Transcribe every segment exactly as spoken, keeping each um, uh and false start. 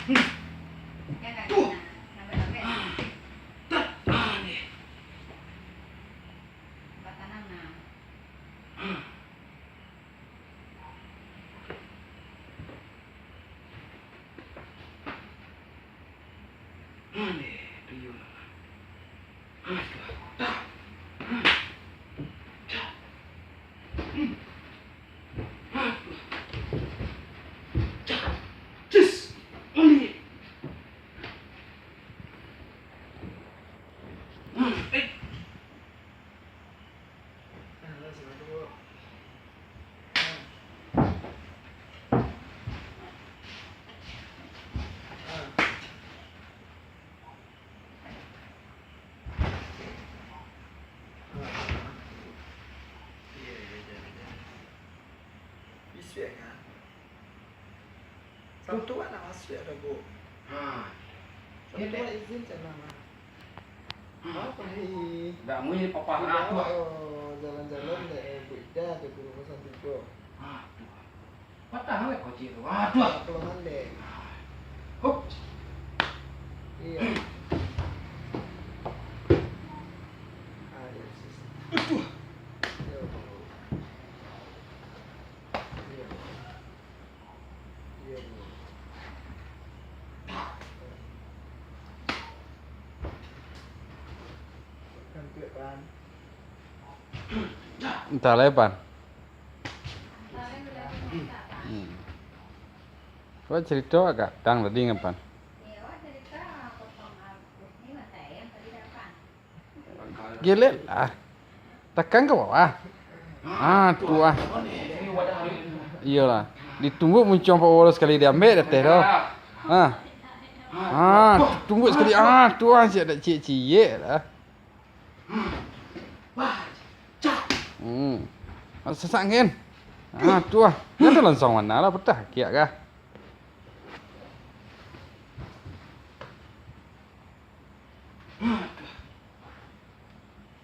Jangan, jangan. Lambat-lambat. Ah. Tak. Ah, ni. Nampak tanang, nah. Ah. Ah, ni, tuyul. Ah, tu. Dah. Ah. Dah. Hmm. Ah, tu. Dah. Cus. Mandi. Ah, eh. Bisuak kan? Sabtu kan nak masuak dah, Bu. Ha. Sabtu nak izin cak mano? Ha. Apa ni? Dak mungkin papa nak tu. Oh, jalan-jalan dek, eh, Bu Ida tu, guru kosan tigo. Ha, tu. Patah awak kocik tu. Ha, tu. Keluhan dek. Hup. Iya. Ah, iya, sis. Aduh. Iya, Bu. Iya, Bu. Entah lah, Pan. Hmm. Kau cerita agak dang tadi, Pan. Gelek lah. Takang ka bawah. Ah, tu ah. Iyolah. Ditumbuak muncuang Pak Waro sakali diambiak di ateh tu. Ah. Ah, tumbuak sakali. Ah, tu ah, siap dak ciek-ciek lah. Hmm. Sasak kan? Ah, tu ah. Dah langsung mana lah, patah kiak kah?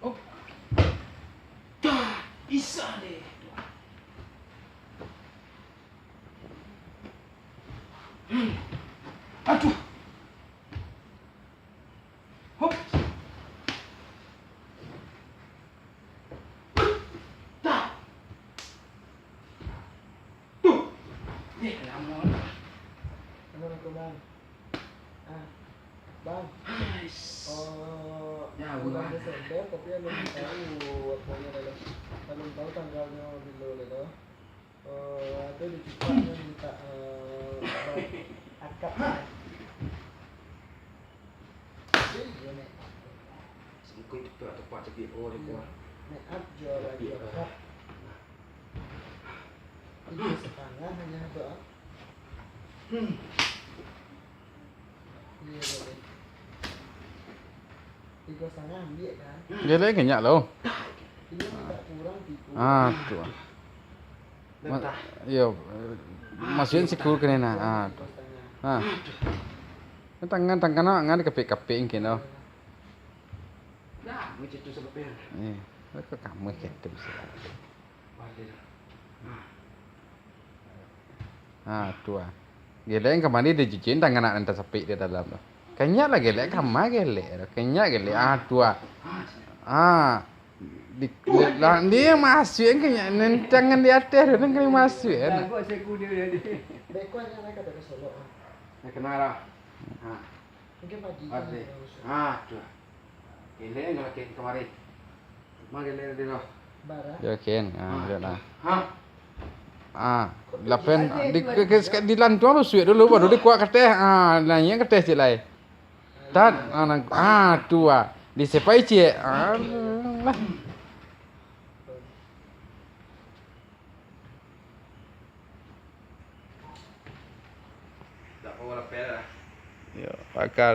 Hop. Dah, bisa deh. Hmm. Aduh. Hop. Dah. Tuh. Eh, lama. Assalamualaikum, Bang. Ah, Bang. Ais. Oh, ya, bulan Desember, tapi alun tahu aponyo dah. Alun tahu tanggalnyo bilo dah. Eh, ado di cupaknyo minta, eh, akad. Iyo, Nek. Sangkuik tepak-tepak cakik, oh, di kuah. Nek, ap, jual lagi akad. Tigo satangah hanyo tu, ah. Hmm. Iyo, boleh. Tigo satangah ambiak kan? Dia lagi banyak lo. Iyo, minta kurang tigo. Ah, tu. Ma-, iyo, masukin siku ke nena. Ah, tu. Ah. Tangan, tangan, tangan dikapik-kapik mungkin tu. Nah, macam tu sebabnya. Eh, kok kamu gitu bisa. Ha, tu ah. Gelek kamari dicuci tangan nak nan tasapik di dalam tu. Kanyak lah gelek, kama gelek tu. Kanyak gelek. Ah, tu ah. Ah. Di, di, lah, dia masuk kan kanyak nan tangan di ateh tu, nan kali masuk kan. Beko saya kuda dia ni. Beko yang nak kata kesolok. Nak kenal lah. Ha. Mungkin pagi. Pagi. Ha, tu. Gelek enggak laki kamari? Ma gelek tadi tu? Yo, ken. Ah, lihat lah. Ha. Ah, lapen di, ke, ke, di lantuang tu suik dulu, baru dikuak kateh. Ah, naiak kateh cik lai. Tat, ah, nang, ah, tu ah. Disepai cik. Ah, lah. Yo, pakai